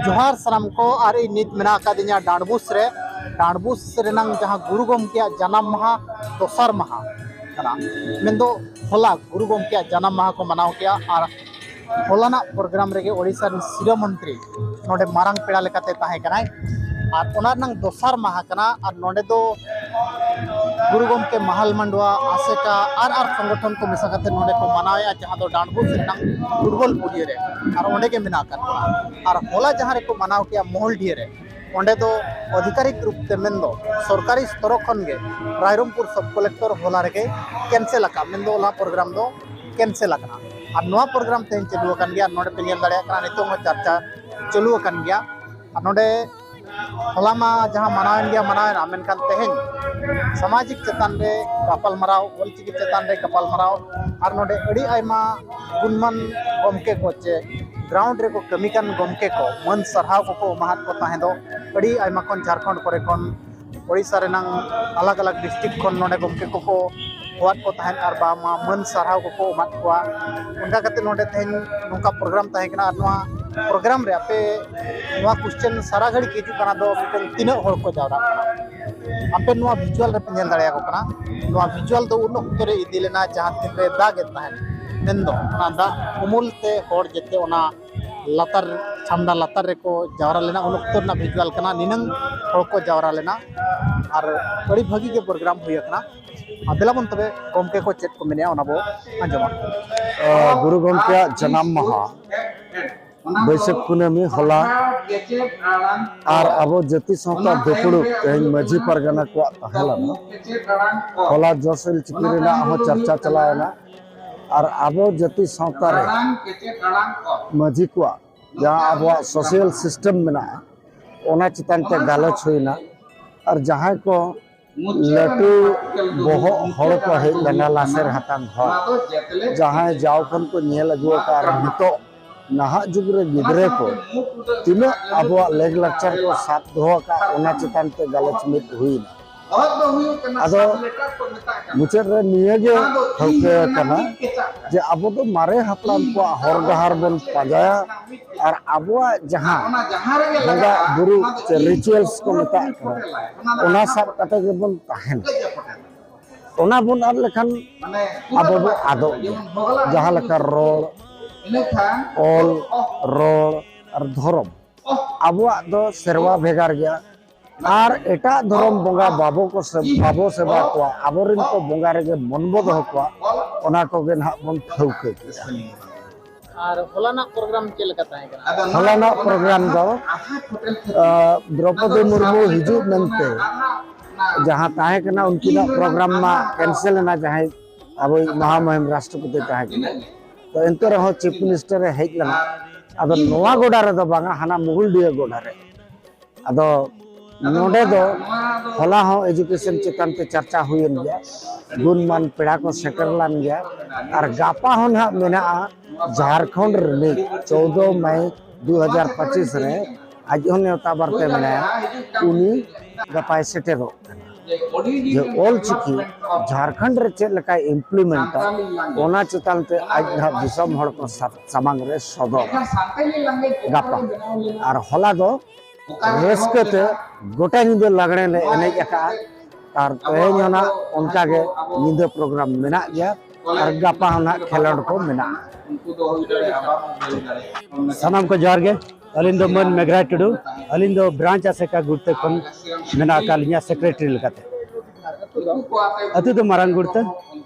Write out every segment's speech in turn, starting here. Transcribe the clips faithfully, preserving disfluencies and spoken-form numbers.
ᱡᱚᱦᱟᱨ ᱥᱟᱱᱟᱢ ᱠᱚ᱾ ᱟᱨ ᱤᱧ ᱱᱤᱛ ᱢᱮᱱᱟᱜ ᱟᱠᱟᱫᱤᱧᱟ ᱰᱟᱸᱰᱵᱩᱥ ᱨᱮ᱾ ᱰᱟᱸᱰᱵᱩᱥ ᱨᱮᱱᱟᱝ ᱡᱟᱦᱟᱸ ᱜᱩᱨᱩ ᱜᱚᱢᱠᱮᱭᱟᱜ ᱡᱟᱱᱟᱢ ᱢᱟᱦᱟ, ᱫᱚᱥᱟᱨ ᱢᱟᱦᱟ ᱠᱟᱱᱟ, ᱢᱮᱱᱫᱚ ᱦᱚᱞᱟ ᱜᱩᱨᱩ ᱜᱚᱢᱠᱮᱭᱟᱜ ᱡᱟᱱᱟᱢ ᱢᱟᱦᱟ ᱠᱚ ᱢᱟᱱᱟᱣ ᱠᱮᱜᱼᱟ᱾ ᱟᱨ ᱦᱚᱞᱟᱱᱟᱜ ᱯᱨᱳᱜᱨᱟᱢ ᱨᱮᱜᱮ ᱳᱰᱤᱥᱟ ᱨᱮᱱ ᱥᱤᱨᱟᱹ ᱢᱚᱱᱛᱨᱤ ᱱᱚᱰᱮ ᱢᱟᱨᱟᱝ ᱯᱮᱲᱟ ᱞᱮᱠᱟᱛᱮ ᱛᱟᱦᱮᱸ ᱠᱟᱱᱟᱭ᱾ ᱟᱨ ᱚᱱᱟ ᱨᱮᱱᱟᱝ ᱫᱚᱥᱟᱨ ᱢᱟᱦᱟ ᱠᱟᱱᱟ᱾ ᱟᱨ ᱱᱚᱰᱮ ᱫᱚ ᱜᱩᱨᱩ ᱜᱚᱢᱠᱮ, ᱢᱟᱦᱟᱞ ᱢᱟᱱᱰᱣᱟ, ᱟᱥᱮᱠᱟ ᱟᱨ ᱟᱨ ᱥᱚᱝᱜᱚᱴᱷᱚᱱ ᱠᱚ ᱢᱮᱥᱟ ᱠᱟᱛᱮ ᱱᱚᱰᱮ ᱠᱚ ᱢᱟᱱᱟᱣᱮᱫᱼᱟ, ᱡᱟᱦᱟᱸ ᱫᱚ ᱰᱟᱸᱰᱵᱩᱥ ᱨᱮᱱᱟᱝ ᱯᱷᱩᱴᱵᱚᱞ ᱯᱩᱰᱤᱭᱟᱹ ᱨᱮ᱾ ᱟᱨ ᱚᱸᱰᱮ ᱜᱮ ᱢᱮᱱᱟᱜ ᱟᱠᱟᱫ ᱠᱚᱣᱟ᱾ ᱟᱨ ᱦᱚᱞᱟ ᱡᱟᱦᱟᱸ ᱨᱮᱠᱚ ᱢᱟᱱᱟᱣ ᱠᱮᱜᱼᱟ ᱢᱚᱦᱚᱞᱰᱤᱦᱟᱹ ᱨᱮ, ᱚᱸᱰᱮ ᱫᱚ ᱟᱫᱷᱤᱠᱟᱨᱤᱠ ᱨᱩᱯ ᱛᱮ, ᱢᱮᱱᱫᱚ ᱥᱚᱨᱠᱟᱨᱤ ᱛᱚᱨᱚᱯ ᱠᱷᱚᱱ ᱜᱮ ᱨᱟᱭᱨᱚᱝᱯᱩᱨ ᱥᱚᱵ ᱠᱚᱞᱮᱠᱴᱚᱨ ᱦᱚᱞᱟ ᱨᱮᱜᱮ ᱠᱮᱱᱥᱮᱞ ᱟᱠᱟᱫ, ᱢᱮᱱᱫᱚ ᱚᱱᱟ ᱯᱨᱳᱜᱨᱟᱢ ᱫᱚ ᱠᱮᱱᱥᱮᱞ ᱟᱠᱟᱱᱟ᱾ ᱟᱨ ᱱᱚᱣᱟ ᱯᱨᱳᱜᱨᱟᱢ ᱛᱮᱦᱮᱧ ᱪᱟᱹᱞᱩ ᱟᱠᱟᱱ ᱜᱮᱭᱟ᱾ ᱱᱚᱰᱮ ᱯᱮ ᱧᱮᱞ ᱫᱟᱲᱮᱭᱟᱜ ᱠᱟᱱᱟ, ᱱᱤᱛᱚᱜ ᱦᱚᱸ ᱪᱟᱨᱪᱟ ᱪᱟᱹᱞᱩ ᱟᱠᱟᱱ ᱜᱮᱭᱟ᱾ ᱟᱨ ᱱᱚᱰᱮ ᱦᱚᱞᱟ ᱢᱟ ᱡᱟᱦᱟᱸ ᱢᱟᱱᱟᱣᱮᱱ ᱜᱮᱭᱟ, ᱢᱟᱱᱟᱣᱮᱱᱟ, ᱢᱮᱱᱠᱷᱟᱱ ᱛᱮᱦᱮᱧ ᱥᱟᱢᱟᱡᱤᱠ ᱪᱮᱛᱟᱱ ᱨᱮ ᱜᱟᱯᱟᱞᱢᱟᱨᱟᱣ, ᱚᱞᱪᱤᱠᱤ ᱪᱮᱛᱟᱱ ᱨᱮ ᱜᱟᱯᱟᱞᱢᱟᱨᱟᱣ, ᱟᱨ ᱱᱚᱰᱮ ᱟᱹᱰᱤ ᱟᱭᱢᱟ ᱜᱩᱱᱢᱟᱱ ᱜᱚᱢᱠᱮ ᱠᱚ ᱪᱮ ᱜᱨᱟᱣᱩᱱᱰ ᱨᱮᱠᱚ ᱠᱟᱹᱢᱤ ᱠᱟᱱ ᱜᱚᱢᱠᱮ ᱠᱚ ᱢᱟᱹᱱ ᱥᱟᱨᱦᱟᱣ ᱠᱚᱠᱚ ᱮᱢᱟᱦᱟᱫ ᱠᱚ ᱛᱟᱦᱮᱸ ᱫᱚ᱾ ᱟᱹᱰᱤ ᱟᱭᱢᱟ ᱠᱷᱚᱱ, ᱡᱷᱟᱲᱠᱷᱚᱸᱰ ᱠᱚᱨᱮ ᱠᱷᱚᱱ, ᱳᱰᱤᱥᱟ ᱨᱮᱱᱟᱝ ᱟᱞᱟᱜᱽ ᱟᱞᱟᱜᱽ ᱰᱤᱥᱴᱨᱤᱠᱴ ᱠᱷᱚᱱ ᱱᱚᱰᱮ ᱜᱚᱢᱠᱮ ᱠᱚᱠᱚ ᱦᱚᱦᱚᱣᱟᱫ ᱠᱚ ᱛᱟᱦᱮᱸᱫ ᱟᱨ ᱵᱟᱝᱢᱟ ᱢᱟᱹᱱ ᱥᱟᱨᱦᱟᱣ ᱠᱚᱠᱚ ᱮᱢᱟᱫ ᱠᱚᱣᱟ᱾ ᱚᱱᱠᱟ ᱠᱟᱛᱮ ᱱᱚᱰᱮ ᱛᱮᱦᱮᱧ ᱱᱚᱝᱠᱟ ᱯᱨᱳᱜᱨᱟᱢ ᱛᱟᱦᱮᱸ ᱠᱟᱱᱟ᱾ ᱟᱨ ᱱᱚᱣᱟ ᱯᱨᱳᱜᱨᱟᱢ ᱨᱮ ᱟᱯᱮ ᱱᱚᱣᱟ ᱠᱚᱥᱪᱮᱱ ᱥᱟᱨᱟ ᱜᱷᱟᱹᱲᱤᱡ ᱦᱤᱡᱩᱜ ᱠᱟᱱᱟ ᱫᱚ, ᱢᱤᱫᱴᱮᱱ ᱛᱤᱱᱟᱹᱜ ᱦᱚᱲ ᱠᱚ ᱡᱟᱣᱨᱟᱜ ᱠᱟᱱᱟ? ᱟᱯᱮ ᱱᱚᱣᱟ ᱵᱷᱤᱡᱩᱣᱟᱞ ᱨᱮᱯᱮ ᱧᱮᱞ ᱫᱟᱲᱮᱭᱟᱠᱚ ᱠᱟᱱᱟ᱾ ᱱᱚᱣᱟ ᱵᱷᱤᱡᱩᱣᱟᱞ ᱫᱚ ᱩᱱ ᱚᱠᱛᱚ ᱨᱮ ᱤᱫᱤ ᱞᱮᱱᱟ, ᱡᱟᱦᱟᱸ ᱛᱤᱱ ᱨᱮ ᱫᱟᱜ ᱮᱫ ᱛᱟᱦᱮᱸᱫ, ᱢᱮᱱᱫᱚ ᱚᱱᱟ ᱫᱟᱜ ᱩᱢᱩᱞ ᱛᱮ ᱦᱚᱲ ᱡᱮᱛᱮ ᱚᱱᱟ ᱞᱟᱛᱟᱨ, ᱪᱷᱟᱢᱰᱟ ᱞᱟᱛᱟᱨ ᱨᱮᱠᱚ ᱡᱟᱣᱨᱟ ᱞᱮᱱᱟ᱾ ᱩᱱ ᱚᱠᱛᱚ ᱨᱮᱱᱟᱜ ᱵᱷᱤᱡᱩᱣᱟᱞ ᱠᱟᱱᱟ, ᱱᱤᱱᱟᱹᱝ ᱦᱚᱲ ᱠᱚ ᱡᱟᱣᱨᱟ ᱞᱮᱱᱟ᱾ ᱟᱨ ᱟᱹᱰᱤ ᱵᱷᱟᱹᱜᱤ ᱜᱮ ᱯᱨᱳᱜᱨᱟᱢ ᱦᱩᱭ ᱟᱠᱟᱱᱟ᱾ ᱟᱨ ᱫᱮᱞᱟ ᱵᱚᱱ ᱛᱚᱵᱮ ᱜᱚᱢᱠᱮ ᱠᱚ ᱪᱮᱫ ᱠᱚ ᱢᱮᱱᱮᱜᱼᱟ, ᱚᱱᱟ ᱵᱚ ᱟᱸᱡᱚᱢᱟ᱾ ᱜᱩᱨᱩ ᱜᱚᱢᱠᱮᱭᱟᱜ ᱡᱟᱱᱟᱢ ᱢᱟᱦᱟ ᱵᱟᱹᱭᱥᱟᱹᱠᱷ ᱠᱩᱱᱟᱹᱢᱤ ᱦᱚᱞᱟ, ᱟᱨ ᱟᱵᱚ ᱡᱟᱹᱛᱤ ᱥᱟᱶᱛᱟ ᱫᱩᱯᱲᱩᱵ ᱛᱮᱦᱮᱧ ᱢᱟᱹᱡᱷᱤ ᱯᱟᱨᱜᱟᱱᱟ ᱠᱚᱣᱟᱜ ᱛᱟᱦᱮᱸ ᱞᱮᱱᱟ᱾ ᱦᱚᱞᱟ ᱡᱚᱥ ᱚᱞ ᱪᱤᱠᱤ ᱨᱮᱱᱟᱜ ᱦᱚᱸ ᱪᱟᱨᱪᱟ ᱪᱟᱞᱟᱣ ᱮᱱᱟ᱾ ᱟᱨ ᱟᱵᱚ ᱡᱟᱹᱛᱤ ᱥᱟᱶᱛᱟ ᱨᱮ ᱢᱟᱹᱡᱷᱤ ᱠᱚᱣᱟᱜ ᱡᱟᱦᱟᱸ ᱟᱵᱚᱣᱟᱜ ᱥᱳᱥᱟᱞ ᱥᱤᱥᱴᱮᱢ ᱢᱮᱱᱟᱜᱼᱟ, ᱚᱱᱟ ᱪᱮᱛᱟᱱ ᱛᱮ ᱜᱟᱞᱚᱪ ᱦᱩᱭᱱᱟ᱾ ᱟᱨ ᱡᱟᱦᱟᱸᱭ ᱠᱚ ᱞᱟᱹᱴᱩ ᱵᱚᱦᱚᱜ ᱦᱚᱲ ᱠᱚ ᱦᱮᱡ ᱞᱮᱱᱟ, ᱞᱟᱥᱮᱨ ᱦᱟᱛᱟᱝ ᱦᱚᱲ, ᱡᱟᱦᱟᱸᱭ ᱡᱟᱣ ᱠᱷᱚᱱ ᱠᱚ ᱧᱮᱞ ᱟᱹᱜᱩ ᱟᱠᱟᱫ ᱟᱨ ᱱᱤᱛᱚᱜ ᱱᱟᱦᱟᱜ ᱡᱩᱜᱽ ᱨᱮ ᱜᱤᱫᱽᱨᱟᱹ ᱠᱚ ᱛᱤᱱᱟᱹᱜ ᱟᱵᱚᱣᱟᱜ ᱞᱮᱜᱽ ᱞᱟᱠᱪᱟᱨ ᱠᱚ ᱥᱟᱵ ᱫᱚᱦᱚ ᱟᱠᱟᱫ, ᱚᱱᱟ ᱪᱮᱛᱟᱱ ᱛᱮ ᱜᱟᱞᱚᱪ ᱢᱤᱫ ᱦᱩᱭᱱᱟ᱾ ᱚᱦᱚᱫ ᱫᱚ ᱦᱩᱭᱩᱜ ᱠᱟᱱᱟ ᱟᱫᱚ ᱥᱟᱵ ᱞᱮᱴᱟᱨ ᱠᱚ ᱢᱮᱛᱟᱜ ᱠᱟᱱᱟ᱾ ᱢᱩᱪᱟᱹᱫ ᱨᱮ ᱱᱤᱭᱟᱹ ᱜᱮ ᱚᱱᱟ ᱫᱚ ᱴᱷᱟᱹᱣᱠᱟᱹ ᱤᱧ ᱠᱟᱱᱟ ᱢᱮᱱᱟᱜ ᱜᱮ ᱪᱟᱜ ᱠᱟᱱᱟ᱾ ᱡᱮ ᱟᱵᱚ ᱫᱚ ᱢᱟᱨᱮ ᱦᱟᱯᱲᱟᱢ ᱠᱚᱣᱟᱜ ᱦᱚᱨ ᱰᱟᱦᱟᱨ ᱵᱚᱱ ᱯᱟᱸᱡᱟᱭᱟ ᱟᱨ ᱟᱵᱚᱣᱟᱜ ᱡᱟᱦᱟᱸ ᱚᱱᱟ ᱡᱟᱦᱟᱸ ᱨᱮᱜᱮ ᱵᱚᱸᱜᱟ ᱞᱟᱜᱟᱜᱼᱟ, ᱵᱩᱨᱩ ᱚᱱᱟ ᱫᱚ ᱥᱮ ᱤᱧ ᱨᱤᱪᱩᱣᱟᱞᱥ ᱠᱚ ᱢᱮᱛᱟᱜ ᱠᱟᱱᱟ, ᱚᱱᱟ ᱫᱚ ᱚᱱᱟ ᱟᱢ ᱥᱟᱵ ᱠᱟᱛᱮ ᱜᱮᱵᱚᱱ ᱛᱟᱦᱮᱱᱟ᱾ ᱠᱟᱹᱡ ᱮ ᱯᱚᱴᱮᱫᱟ᱾ ᱚᱱᱟ ᱵᱚᱱ ᱟᱫ ᱞᱮᱠᱷᱟᱱ ᱢᱟᱱᱮ ᱯᱩᱨᱟᱹ ᱟᱵᱚ ᱫᱚ ᱵᱚᱱ ᱵᱟᱝ ᱟᱫᱚᱜ ᱠᱟᱱᱟ᱾ ᱜᱮᱭᱟ᱾ ᱡᱮᱢᱚᱱ ᱵᱷᱚᱜᱽᱞᱟ ᱡᱟᱦᱟᱸ ᱞᱮᱠᱟ ᱨᱚᱲ, ᱤᱱᱟᱹᱠᱷᱟᱱ ᱚᱞ, ᱚᱦ, ᱨᱚᱲ ᱟᱨ ᱫᱷᱚᱨᱚᱢ, ᱚᱦ, ᱟᱵᱚᱣᱟᱜ ᱫᱚ ᱥᱮᱨᱣᱟ ᱵᱷᱮᱜᱟᱨ ᱜᱮᱭᱟ᱾ ᱟᱨ ᱮᱴᱟᱜ ᱫᱷᱚᱨᱚᱢ ᱵᱚᱸᱜᱟ ᱵᱟᱵᱚ ᱠᱚ ᱥᱮ-, ᱵᱟᱵᱚ ᱥᱮᱵᱟ ᱠᱚᱣᱟ, ᱟᱵᱚᱨᱮᱱ ᱠᱚ ᱵᱚᱸᱜᱟ ᱨᱮᱜᱮ ᱢᱚᱱ ᱵᱚ ᱫᱚᱦᱚ ᱠᱚᱣᱟ, ᱚᱱᱟ ᱠᱚᱜᱮ ᱱᱟᱦᱟᱜ ᱵᱚᱱ ᱴᱷᱟᱹᱣᱠᱟᱹ ᱠᱮᱜᱼᱟ᱾ ᱟᱨ ᱦᱚᱞᱟᱱᱟᱜ ᱯᱨᱳᱜᱨᱟᱢ ᱪᱮᱫ ᱞᱮᱠᱟ ᱛᱟᱦᱮᱸ ᱠᱟᱱᱟ? ᱦᱚᱞᱟᱱᱟᱜ ᱯᱨᱳᱜᱨᱟᱢ ᱫᱚ, ᱟᱸ, ᱫᱨᱚᱯᱚᱫᱤ ᱢᱩᱨᱢᱩ ᱦᱤᱡᱩᱜ ᱢᱮᱱᱛᱮ ᱡᱟᱦᱟᱸ ᱛᱟᱦᱮᱸ ᱠᱟᱱᱟ, ᱩᱱᱠᱤᱱᱟᱜ ᱯᱨᱳᱜᱨᱟᱢ ᱢᱟ ᱠᱮᱱᱥᱮᱞ ᱮᱱᱟ, ᱡᱟᱦᱟᱸᱭ ᱟᱵᱚᱭᱤᱡ ᱢᱚᱦᱟᱢᱩᱦᱤᱢ ᱨᱟᱥᱴᱨᱚᱯᱚᱛᱤ ᱛᱟᱦᱮᱸ ᱠᱟᱱᱟ᱾ ᱛᱚ ᱮᱱᱛᱮ ᱨᱮᱦᱚᱸ ᱪᱤᱯ ᱢᱤᱱᱤᱥᱴᱟᱨ ᱮ ᱦᱮᱡ ᱞᱮᱱᱟ᱾ ᱟᱫᱚ ᱱᱚᱣᱟ ᱜᱚᱰᱟ ᱨᱮᱫᱚ ᱵᱟᱝᱟ, ᱦᱟᱱᱟ ᱢᱩᱜᱩᱞᱰᱤᱦᱟᱹ ᱜᱚᱰᱟ ᱨᱮ᱾ ᱟᱫᱚ ᱱᱚᱰᱮ ᱫᱚ ᱦᱚᱞᱟ ᱦᱚᱸ ᱮᱡᱩᱠᱮᱥᱚᱱ ᱪᱮᱛᱟᱱ ᱛᱮ ᱪᱟᱨᱪᱟ ᱦᱩᱭᱮᱱ ᱜᱮᱭᱟ, ᱜᱩᱱᱢᱟᱱ ᱯᱮᱲᱟ ᱠᱚ ᱥᱮᱴᱮᱨ ᱞᱮᱱ ᱜᱮᱭᱟ, ᱟᱨ ᱜᱟᱯᱟ ᱦᱚᱸ ᱱᱟᱦᱟᱜ ᱢᱮᱱᱟᱜᱼᱟ ᱡᱷᱟᱲᱠᱷᱚᱸᱰ ᱨᱤᱱᱤᱡ ᱪᱳᱫᱚ ᱢᱟᱭ ᱫᱩ ᱦᱟᱡᱟᱨ ᱯᱚᱸᱪᱤᱥ ᱨᱮ ᱟᱡ ᱦᱚᱸ ᱱᱮᱣᱛᱟ ᱵᱟᱨᱛᱮ ᱢᱮᱱᱟᱭᱟ, ᱩᱱᱤ ᱜᱟᱯᱟᱭ ᱥᱮᱴᱮᱨᱚᱜ ᱠᱟᱱᱟ᱾ ᱡᱮ ᱚᱞ ᱪᱤᱠᱤ ᱡᱷᱟᱲᱠᱷᱚᱸᱰ ᱨᱮ ᱪᱮᱫ ᱞᱮᱠᱟᱭ ᱤᱢᱯᱞᱤᱢᱮᱱᱴᱟ, ᱚᱱᱟ ᱪᱮᱛᱟᱱ ᱛᱮ ᱟᱡ ᱱᱟᱦᱟᱜ ᱫᱤᱥᱚᱢ ᱦᱚᱲ ᱠᱚ ᱥᱟ-, ᱥᱟᱢᱟᱝ ᱨᱮ ᱥᱚᱫᱚᱨ ᱜᱟᱯᱟ᱾ ᱟᱨ ᱦᱚᱞᱟ ᱫᱚ ᱨᱟᱹᱥᱠᱟᱹ ᱛᱮ ᱜᱚᱴᱟ ᱧᱤᱫᱟᱹ ᱞᱟᱜᱽᱬᱮ ᱞᱮ ᱮᱱᱮᱡ ᱟᱠᱟᱫᱼᱟ᱾ ᱟᱨ ᱛᱮᱦᱮᱧ ᱦᱚᱸ ᱱᱟᱜ ᱚᱱᱠᱟ ᱜᱮ ᱧᱤᱫᱟᱹ ᱯᱨᱳᱜᱨᱟᱢ ᱢᱮᱱᱟᱜ ᱜᱮᱭᱟ, ᱟᱨ ᱜᱟᱯᱟ ᱦᱚᱸ ᱱᱟᱜ ᱠᱷᱮᱞᱳᱰ ᱠᱚ ᱢᱮᱱᱟᱜᱼᱟ᱾ ᱥᱟᱱᱟᱢ ᱠᱚ ᱡᱚᱦᱟᱨ ᱜᱮ᱾ ᱟᱹᱞᱤᱧ ᱫᱚ ᱢᱟᱹᱱ ᱢᱮᱜᱷᱨᱟᱭ ᱴᱩᱰᱩ, ᱟᱹᱞᱤᱧ ᱫᱚ ᱵᱨᱟᱧᱪ ᱟᱥᱮᱠᱟ ᱜᱩᱲᱛᱟᱹ ᱠᱷᱚᱱ ᱢᱮᱱᱟᱜ ᱟᱠᱟᱫ ᱞᱤᱧᱟ ᱥᱮᱠᱨᱮᱴᱟᱨᱤ ᱞᱮᱠᱟᱛᱮ᱾ ᱟᱹᱛᱩ ᱫᱚ ᱢᱟᱨᱟᱝ ᱜᱩᱲᱛᱟᱹ᱾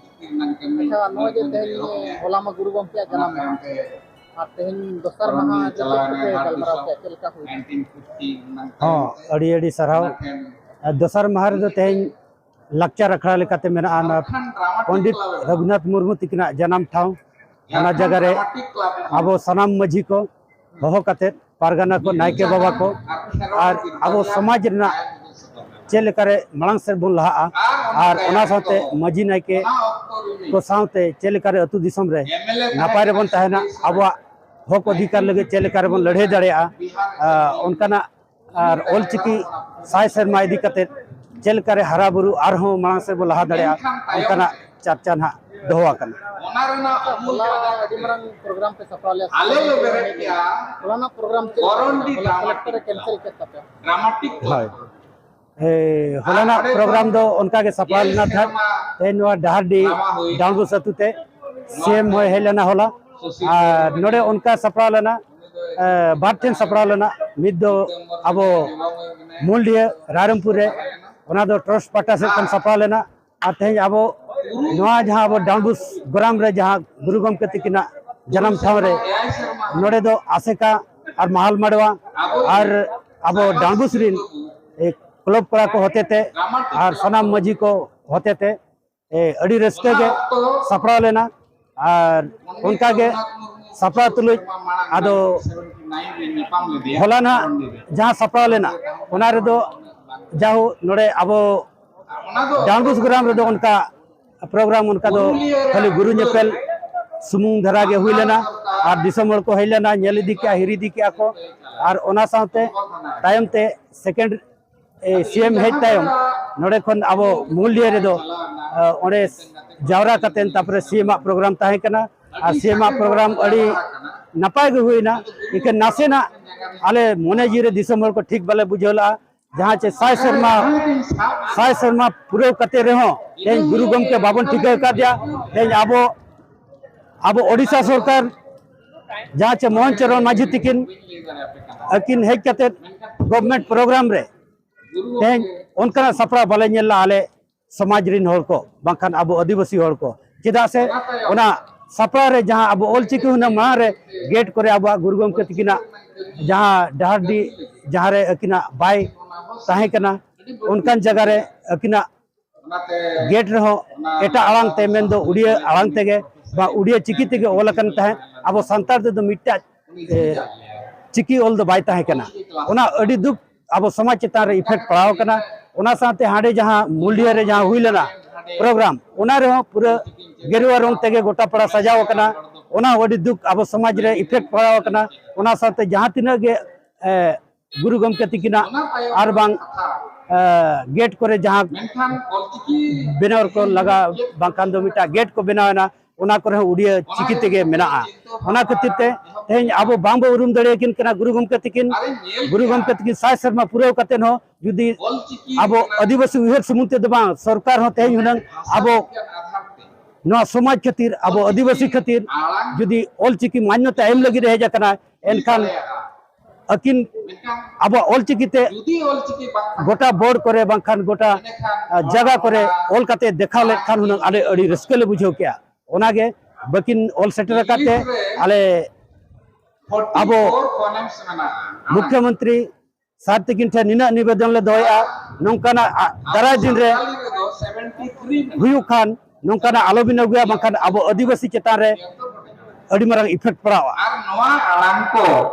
ᱟᱪᱪᱷᱟ, ᱱᱚᱜᱼᱚᱭ ᱡᱮ ᱛᱮᱦᱮᱧ ᱦᱚᱞᱟ ᱢᱟ ᱜᱩᱨᱩ ᱜᱚᱢᱠᱮᱭᱟᱜ ᱡᱟᱱᱟᱢ ᱢᱟᱦᱟ, ᱟᱨ ᱛᱮᱦᱮᱧ ᱫᱚᱥᱟᱨ ᱢᱟᱦᱟ ᱪᱮᱫ ᱠᱚᱯᱮ ᱜᱟᱞᱢᱟᱨᱟᱣ ᱠᱮᱫᱼᱟ, ᱪᱮᱫ ᱞᱮᱠᱟ ᱦᱩᱭᱱᱟ? ᱦᱚᱸ, ᱟᱹᱰᱤ ᱟᱹᱰᱤ ᱥᱟᱨᱦᱟᱣ᱾ ᱟᱨ ᱫᱚᱥᱟᱨ ᱢᱟᱦᱟ ᱨᱮᱫᱚ ᱛᱮᱦᱮᱧ ᱞᱟᱠᱪᱟᱨ ᱟᱠᱷᱲᱟ ᱞᱮᱠᱟᱛᱮ ᱢᱮᱱᱟᱜᱼᱟ ᱚᱱᱟ ᱯᱚᱱᱰᱤᱛ ᱨᱚᱜᱷᱩᱱᱟᱛᱷ ᱢᱩᱨᱢᱩ ᱛᱤᱠᱤᱱᱟᱜ ᱡᱟᱱᱟᱢ ᱴᱷᱟᱶ, ᱚᱱᱟ ᱡᱟᱭᱜᱟ ᱨᱮ ᱟᱵᱚ ᱥᱟᱱᱟᱢ ᱢᱟᱹᱡᱷᱤ ᱠᱚ ᱦᱚᱦᱚ ᱠᱟᱛᱮᱫ, ᱯᱟᱨᱜᱟᱱᱟ ᱠᱚ, ᱱᱟᱭᱠᱮ ᱵᱟᱵᱟ ᱠᱚ, ᱟᱨ ᱟᱵᱚ ᱥᱚᱢᱟᱡᱽ ᱨᱮᱱᱟᱜ ᱪᱮᱫ ᱞᱮᱠᱟᱨᱮ ᱢᱟᱲᱟᱝ ᱥᱮᱫ ᱵᱚᱱ ᱞᱟᱦᱟᱜᱼᱟ, ᱟᱨ ᱚᱱᱟ ᱥᱟᱶᱛᱮ ᱢᱟᱹᱡᱷᱤ ᱱᱟᱭᱠᱮ ᱠᱚ ᱥᱟᱶᱛᱮ ᱪᱮᱫ ᱞᱮᱠᱟᱨᱮ ᱟᱹᱛᱩ ᱫᱤᱥᱚᱢ ᱨᱮ ᱱᱟᱯᱟᱭ ᱨᱮᱵᱚᱱ ᱛᱟᱦᱮᱱᱟ, ᱟᱵᱚᱣᱟᱜ ᱦᱚᱠ ᱚᱫᱷᱤᱠᱟᱨ ᱞᱟᱹᱜᱤᱫ ᱪᱮᱫ ᱞᱮᱠᱟ ᱨᱮᱵᱚᱱ ᱞᱟᱹᱲᱦᱟᱹᱭ ᱫᱟᱲᱮᱭᱟᱜᱼᱟ, ᱟᱨ ᱚᱱᱠᱟᱱᱟᱜ ᱟᱨ ᱚᱞᱪᱤᱠᱤ ᱥᱟᱭ ᱥᱮᱨᱢᱟ ᱤᱫᱤ ᱠᱟᱛᱮᱫ ᱪᱮᱫ ᱞᱮᱠᱟᱨᱮ ᱦᱟᱨᱟ ᱵᱩᱨᱩ ᱟᱨᱦᱚᱸ ᱢᱟᱲᱟᱝ ᱥᱮᱫ ᱵᱚ ᱞᱟᱦᱟ ᱫᱟᱲᱮᱭᱟᱜᱼᱟ, ᱚᱱᱠᱟᱱᱟᱜ ᱪᱟᱨᱪᱟ ᱱᱟᱦᱟᱜ ᱫᱚᱦᱚ ᱟᱠᱟᱱᱟ᱾ ᱚᱱᱟ ᱨᱮᱱᱟᱜ ᱢᱩᱞ ᱦᱚᱞᱟ ᱟᱹᱰᱤ ᱢᱟᱨᱟᱝ ᱯᱨᱳᱜᱨᱟᱢ ᱯᱮ ᱥᱟᱯᱲᱟᱣ ᱞᱮᱫᱟ᱾ ᱟᱞᱮ ᱞᱮ ᱵᱮᱨᱮᱫ ᱠᱮᱜᱼᱟ᱾ ᱦᱚᱞᱟᱱᱟᱜ ᱯᱨᱳᱜᱨᱟᱢ ᱪᱮᱫ ᱞᱮᱠᱟ ᱜᱚᱨᱚᱱᱰᱤ ᱦᱩᱭᱱᱟ? ᱦᱚᱞᱟ ᱰᱟᱢᱟᱴᱤᱠ ᱠᱟᱞᱮᱠᱴᱚᱨ ᱮ ᱠᱮᱱᱥᱮᱞ ᱠᱮᱫ ᱛᱟᱯᱮᱭᱟ᱾ ᱦᱳᱭ᱾ ᱮ, ᱦᱚᱞᱟᱱᱟᱜ ᱯᱨᱳᱜᱨᱟᱢ ᱫᱚ ᱚᱱᱠᱟ ᱜᱮ ᱥᱟᱯᱲᱟᱣ ᱞᱮᱱᱟ ᱛᱟᱦᱮᱸᱫ᱾ ᱛᱮᱦᱮᱧ ᱱᱚᱣᱟ ᱰᱟᱦᱟᱨᱰᱤ ᱰᱟᱝᱜᱩ ᱥᱟᱹᱛᱩ ᱛᱮ ᱥᱤ ᱮᱢ ᱦᱚᱸᱭ ᱦᱮᱡ ᱞᱮᱱᱟ ᱦᱚᱞᱟ᱾ ᱟᱨ ᱱᱚᱰᱮ ᱚᱱᱠᱟ ᱥᱟᱯᱲᱟᱣ ᱞᱮᱱᱟ, ᱮ, ᱵᱟᱨ ᱴᱷᱮᱱ ᱥᱟᱯᱲᱟᱣ ᱞᱮᱱᱟ᱾ ᱢᱤᱫ ᱫᱚ ᱟᱵᱚ ᱢᱩᱞᱰᱤᱦᱟᱹ ᱨᱟᱭᱨᱚᱝᱯᱩᱨ ᱨᱮ, ᱚᱱᱟ ᱫᱚ ᱴᱨᱟᱥᱴ ᱯᱟᱦᱴᱟ ᱥᱮᱫ ᱠᱷᱚᱱ ᱥᱟᱯᱲᱟᱣ ᱞᱮᱱᱟ᱾ ᱟᱨ ᱛᱮᱦᱮᱧ ᱟᱵᱚ ᱱᱚᱣᱟ ᱡᱟᱦᱟᱸ ᱟᱵᱚ ᱰᱟᱝᱜᱩᱥ ᱜᱨᱟᱢ ᱨᱮ ᱡᱟᱦᱟᱸ ᱜᱩᱨᱩ ᱜᱚᱢᱠᱮ ᱛᱤᱠᱤᱱᱟᱜ ᱡᱟᱱᱟᱢ ᱴᱷᱟᱶ ᱨᱮ, ᱱᱚᱰᱮ ᱫᱚ ᱟᱥᱮᱠᱟ ᱟᱨ ᱢᱟᱦᱟᱞ ᱢᱟᱰᱣᱟ ᱟᱨ ᱟᱵᱚ ᱰᱟᱝᱜᱩᱥ ᱨᱤᱱ, ᱮ, ᱠᱞᱟᱵᱽ ᱠᱚᱲᱟ ᱠᱚ ᱦᱚᱛᱮᱛᱮ ᱟᱨ ᱥᱟᱱᱟᱢ ᱢᱟᱹᱡᱷᱤ ᱠᱚ ᱦᱚᱛᱮᱛᱮ, ᱮ, ᱟᱹᱰᱤ ᱨᱟᱹᱥᱠᱟᱹ ᱜᱮ ᱥᱟᱯᱲᱟᱣ ᱞᱮᱱᱟ᱾ ᱟᱨ ᱚᱱᱠᱟ ᱜᱮ ᱥᱟᱯᱲᱟᱣ ᱛᱩᱞᱩᱡ ᱟᱫᱚ ᱦᱚᱞᱟ ᱱᱟᱜ ᱡᱟᱦᱟᱸ ᱥᱟᱯᱲᱟᱣ ᱞᱮᱱᱟ, ᱚᱱᱟ ᱨᱮᱫᱚ ᱡᱟᱦᱳ ᱱᱚᱰᱮ ᱟᱵᱚ ᱰᱟᱝᱜᱩᱥ ᱜᱨᱟᱢ ᱨᱮᱫᱚ ᱚᱱᱠᱟ ᱯᱨᱳᱜᱨᱟᱢ ᱚᱱᱠᱟ ᱫᱚ ᱠᱷᱟᱹᱞᱤ ᱜᱩᱨᱩ ᱧᱮᱯᱮᱞ ᱥᱩᱢᱩᱝ ᱫᱷᱟᱨᱟ ᱜᱮ ᱦᱩᱭ ᱞᱮᱱᱟ᱾ ᱟᱨ ᱫᱤᱥᱚᱢ ᱦᱚᱲ ᱠᱚ ᱦᱮᱡ ᱞᱮᱱᱟ, ᱧᱮᱞ ᱤᱫᱤ ᱠᱮᱜᱼᱟ, ᱦᱤᱨᱤ ᱤᱫᱤ ᱠᱮᱜᱼᱟ ᱠᱚ᱾ ᱟᱨ ᱚᱱᱟ ᱥᱟᱶᱛᱮ ᱛᱟᱭᱚᱢ ᱛᱮ ᱥᱮᱠᱮᱱᱰ ᱥᱤ ᱮᱢ ᱦᱮᱡ ᱛᱟᱭᱚᱢ ᱱᱚᱰᱮ ᱠᱷᱚᱱ ᱟᱵᱚ ᱢᱩᱞᱰᱤᱦᱟᱹ ᱨᱮᱫᱚ, ᱟ, ᱚᱸᱰᱮ ᱡᱟᱣᱨᱟ ᱠᱟᱛᱮ ᱛᱟᱨᱯᱚᱨᱮ ᱥᱤ ᱮᱢ ᱟᱜ ᱯᱨᱳᱜᱨᱟᱢ ᱛᱟᱦᱮᱸ ᱠᱟᱱᱟ᱾ ᱟᱨ ᱥᱤ ᱮᱢ ᱟᱜ ᱯᱨᱳᱜᱨᱟᱢ ᱟᱹᱰᱤ ᱱᱟᱯᱟᱭ ᱜᱮ ᱦᱩᱭᱱᱟ᱾ ᱤᱠᱷᱟᱹᱱ ᱱᱟᱥᱮᱱᱟᱜ ᱟᱞᱮ ᱢᱚᱱᱮ ᱡᱤᱣᱤ ᱨᱮ ᱫᱤᱥᱚᱢ ᱦᱚᱲ ᱠᱚ ᱴᱷᱤᱠ ᱵᱟᱞᱮ ᱵᱩᱡᱷᱟᱹᱣ ᱞᱮᱜᱼᱟ, ᱡᱟᱦᱟᱸ ᱪᱮ ᱥᱟᱭ ᱥᱮᱨᱢᱟ, ᱥᱟᱭ ᱥᱮᱨᱢᱟ ᱯᱩᱨᱟᱹᱣ ᱠᱟᱛᱮ ᱨᱮᱦᱚᱸ ᱛᱮᱦᱮᱧ ᱜᱩᱨᱩ ᱜᱚᱢᱠᱮ ᱵᱟᱵᱚᱱ ᱴᱷᱤᱠᱟᱹ ᱟᱠᱟᱫᱮᱭᱟ᱾ ᱛᱮᱦᱮᱧ ᱟᱵᱚ, ᱟᱵᱚ ᱳᱰᱤᱥᱟ ᱥᱚᱨᱠᱟᱨ ᱡᱟᱦᱟᱸ ᱪᱮ ᱢᱳᱦᱚᱱ ᱪᱚᱨᱚᱬ ᱢᱟᱹᱡᱷᱤ ᱛᱤᱠᱤᱱ ᱟᱹᱠᱤᱱ ᱦᱮᱡ ᱠᱟᱛᱮ ᱜᱚᱵᱷᱢᱮᱱᱴ ᱯᱨᱳᱜᱨᱟᱢ ᱨᱮ ᱛᱮᱦᱮᱧ ᱚᱱᱠᱟᱱᱟᱜ ᱥᱟᱯᱲᱟᱣ ᱵᱟᱞᱮ ᱧᱮᱞ ᱞᱮᱜᱼᱟ ᱟᱞᱮ ᱥᱚᱢᱟᱡᱽ ᱨᱤᱱ ᱦᱚᱲ ᱠᱚ, ᱵᱟᱝᱠᱷᱟᱱ ᱟᱵᱚ ᱟᱹᱫᱤᱵᱟᱹᱥᱤ ᱦᱚᱲ ᱠᱚ᱾ ᱪᱮᱫᱟᱜ ᱥᱮ ᱚᱱᱟ ᱥᱟᱯᱲᱟᱣ ᱨᱮ ᱡᱟᱦᱟᱸ ᱟᱵᱚ ᱚᱞᱪᱤᱠᱤ ᱦᱩᱱᱟᱹᱝ ᱢᱟᱲᱟᱝ ᱨᱮ ᱜᱮᱴ ᱠᱚᱨᱮ ᱟᱵᱚᱣᱟᱜ ᱜᱩᱨᱩ ᱜᱚᱢᱠᱮ ᱛᱤᱠᱤᱱᱟᱜ ᱡᱟᱦᱟᱸ ᱰᱟᱦᱟᱨᱰᱤ, ᱡᱟᱦᱟᱸ ᱨᱮ ᱟᱹᱠᱤᱱᱟᱜ ᱵᱟᱭ ᱛᱟᱦᱮᱸ ᱠᱟᱱᱟ, ᱚᱱᱠᱟᱱ ᱡᱟᱭᱜᱟ ᱨᱮ ᱟᱹᱠᱤᱱᱟᱜ ᱜᱮᱴ ᱨᱮᱦᱚᱸ ᱮᱴᱟᱜ ᱟᱲᱟᱝ ᱛᱮ, ᱢᱮᱱᱫᱚ ᱩᱲᱤᱭᱟᱹ ᱟᱲᱟᱝ ᱛᱮᱜᱮ ᱵᱟ ᱩᱲᱤᱭᱟᱹ ᱪᱤᱠᱤ ᱛᱮᱜᱮ ᱚᱞ ᱟᱠᱟᱱ ᱛᱟᱦᱮᱸᱫ᱾ ᱟᱵᱚ ᱥᱟᱱᱛᱟᱲ ᱛᱮᱫᱚ ᱢᱤᱫᱴᱟᱜ, ᱮ, ᱪᱤᱠᱤ ᱚᱞ ᱫᱚ ᱵᱟᱭ ᱛᱟᱦᱮᱸ ᱠᱟᱱᱟ᱾ ᱚᱱᱟ ᱟᱹᱰᱤ ᱫᱩᱠ ᱟᱵᱚ ᱥᱚᱢᱟᱡᱽ ᱪᱮᱛᱟᱱ ᱨᱮ ᱤᱯᱷᱮᱠᱴ ᱯᱟᱲᱟᱣ ᱟᱠᱟᱱᱟ᱾ ᱚᱱᱟ ᱥᱟᱶᱛᱮ ᱦᱟᱸᱰᱮ ᱡᱟᱦᱟᱸ ᱢᱩᱞᱰᱤᱦᱟᱹ ᱨᱮ ᱡᱟᱦᱟᱸ ᱦᱩᱭ ᱞᱮᱱᱟ ᱯᱨᱳᱜᱨᱟᱢ, ᱚᱱᱟ ᱨᱮᱦᱚᱸ ᱯᱩᱨᱟᱹ ᱜᱮᱨᱩᱣᱟ ᱨᱚᱝ ᱛᱮᱜᱮ ᱜᱚᱴᱟ ᱯᱟᱲᱟ ᱥᱟᱡᱟᱣ ᱟᱠᱟᱱᱟ᱾ ᱚᱱᱟ ᱦᱚᱸ ᱟᱹᱰᱤ ᱫᱩᱠ ᱟᱵᱚ ᱥᱚᱢᱟᱡᱽ ᱨᱮ ᱤᱯᱷᱮᱠᱴ ᱯᱟᱲᱟᱣ ᱟᱠᱟᱱᱟ᱾ ᱚᱱᱟ ᱥᱟᱶᱛᱮ ᱡᱟᱦᱟᱸ ᱛᱤᱱᱟᱹᱜ ᱜᱮ, ᱮ, ᱜᱩᱨᱩ ᱜᱚᱢᱠᱮ ᱛᱤᱠᱤᱱᱟᱜ ᱟᱨ ᱵᱟᱝ ᱜᱮᱴ ᱠᱚᱨᱮ ᱡᱟᱦᱟᱸ ᱵᱮᱱᱟᱣ ᱠᱚ ᱞᱟᱜᱟ, ᱵᱟᱝᱠᱷᱟᱱ ᱫᱚ ᱢᱤᱫᱴᱟᱝ ᱜᱮᱴ ᱠᱚ ᱵᱮᱱᱟᱣ ᱮᱱᱟ, ᱚᱱᱟ ᱠᱚᱨᱮ ᱦᱚᱸ ᱩᱲᱤᱭᱟ ᱪᱤᱠᱤ ᱛᱮᱜᱮ ᱢᱮᱱᱟᱜᱼᱟ᱾ ᱚᱱᱟ ᱠᱷᱟᱹᱛᱤᱨ ᱛᱮ ᱛᱮᱦᱮᱧ ᱟᱵᱚ ᱵᱟᱝᱵᱚ ᱩᱨᱩᱢ ᱫᱟᱲᱮᱭᱟᱠᱤᱱ ᱠᱟᱱᱟ ᱜᱩᱨᱩ ᱜᱚᱢᱠᱮ ᱛᱟᱹᱠᱤᱱ᱾ ᱜᱩᱨᱩ ᱜᱚᱢᱠᱮ ᱛᱟᱹᱠᱤᱱ ᱥᱟᱭ ᱥᱮᱨᱢᱟ ᱯᱩᱨᱟᱹᱣ ᱠᱟᱛᱮ ᱦᱚᱸ ᱡᱩᱫᱤ ᱟᱵᱚ ᱟᱹᱫᱤᱵᱟᱹᱥᱤ ᱩᱭᱦᱟᱹᱨ ᱥᱩᱢᱩᱝ ᱛᱮᱫᱚ ᱵᱟᱝ, ᱥᱚᱨᱠᱟᱨ ᱦᱚᱸ ᱛᱮᱦᱮᱧ ᱦᱩᱱᱟᱹᱝ ᱟᱵᱚ ᱱᱚᱣᱟ ᱥᱚᱢᱟᱡᱽ ᱠᱷᱟᱹᱛᱤᱨ, ᱟᱵᱚ ᱟᱹᱫᱤᱵᱟᱹᱥᱤ ᱠᱷᱟᱹᱛᱤᱨ ᱡᱩᱫᱤ ᱚᱞᱪᱤᱠᱤ ᱢᱟᱱᱭᱚᱛᱟ ᱮᱢ ᱞᱟᱹᱜᱤᱫ ᱮ ᱦᱮᱡ ᱟᱠᱟᱱᱟ, ᱮᱱᱠᱷᱟᱱ ᱟᱹᱠᱤᱱ ᱟᱵᱚᱣᱟᱜ ᱚᱞᱪᱤᱠᱤ ᱛᱮ ᱜᱚᱴᱟ ᱵᱳᱨᱰ ᱠᱚᱨᱮ ᱵᱟᱝᱠᱷᱟᱱ ᱜᱚᱴᱟ, ᱟ, ᱡᱟᱭᱜᱟ ᱠᱚᱨᱮ ᱚᱞ ᱠᱟᱛᱮ ᱫᱮᱠᱷᱟᱣ ᱞᱮᱠᱷᱟᱱ ᱦᱩᱱᱟᱹᱝ ᱟᱹᱰᱤ, ᱟᱹᱰᱤ ᱨᱟᱹᱥᱠᱟᱹ ᱞᱮ ᱵᱩᱡᱷᱟᱹᱣ ᱠᱮᱭᱟ᱾ ᱚᱱᱟᱜᱮ ᱵᱟᱹᱠᱤᱱ ᱚᱞ ᱥᱮᱴᱮᱨ ᱟᱠᱟᱫ ᱛᱮ ᱟᱞᱮ ᱟᱵᱚ ᱢᱩᱠᱷᱭᱚᱢᱚᱱᱛᱨᱤ ᱥᱟᱨ ᱛᱟᱹᱠᱤᱱ ᱴᱷᱮᱱ ᱱᱤᱱᱟᱹᱜ ᱱᱤᱵᱮᱫᱚᱱ ᱞᱮ ᱫᱚᱦᱚᱭᱮᱫᱼᱟ, ᱱᱚᱝᱠᱟᱱᱟᱜ ᱟ-, ᱫᱟᱨᱟᱭ ᱫᱤᱱ ᱨᱮ ᱦᱩᱭᱩᱜ ᱠᱷᱟᱱ ᱱᱚᱝᱠᱟᱱᱟᱜ ᱟᱞᱚᱵᱤᱱ ᱟᱹᱜᱩᱭᱟ, ᱵᱟᱝᱠᱷᱟᱱ ᱟᱵᱚ ᱟᱹᱫᱤᱵᱟᱹᱥᱤ ᱪᱮᱛᱟᱱ ᱨᱮ ᱟᱹᱰᱤ ᱢᱟᱨᱟᱝ ᱤᱯᱷᱮᱠᱴ ᱯᱟᱲᱟᱜᱼᱟ᱾ ᱟᱨ ᱱᱚᱣᱟ ᱟᱲᱟᱝ ᱠᱚ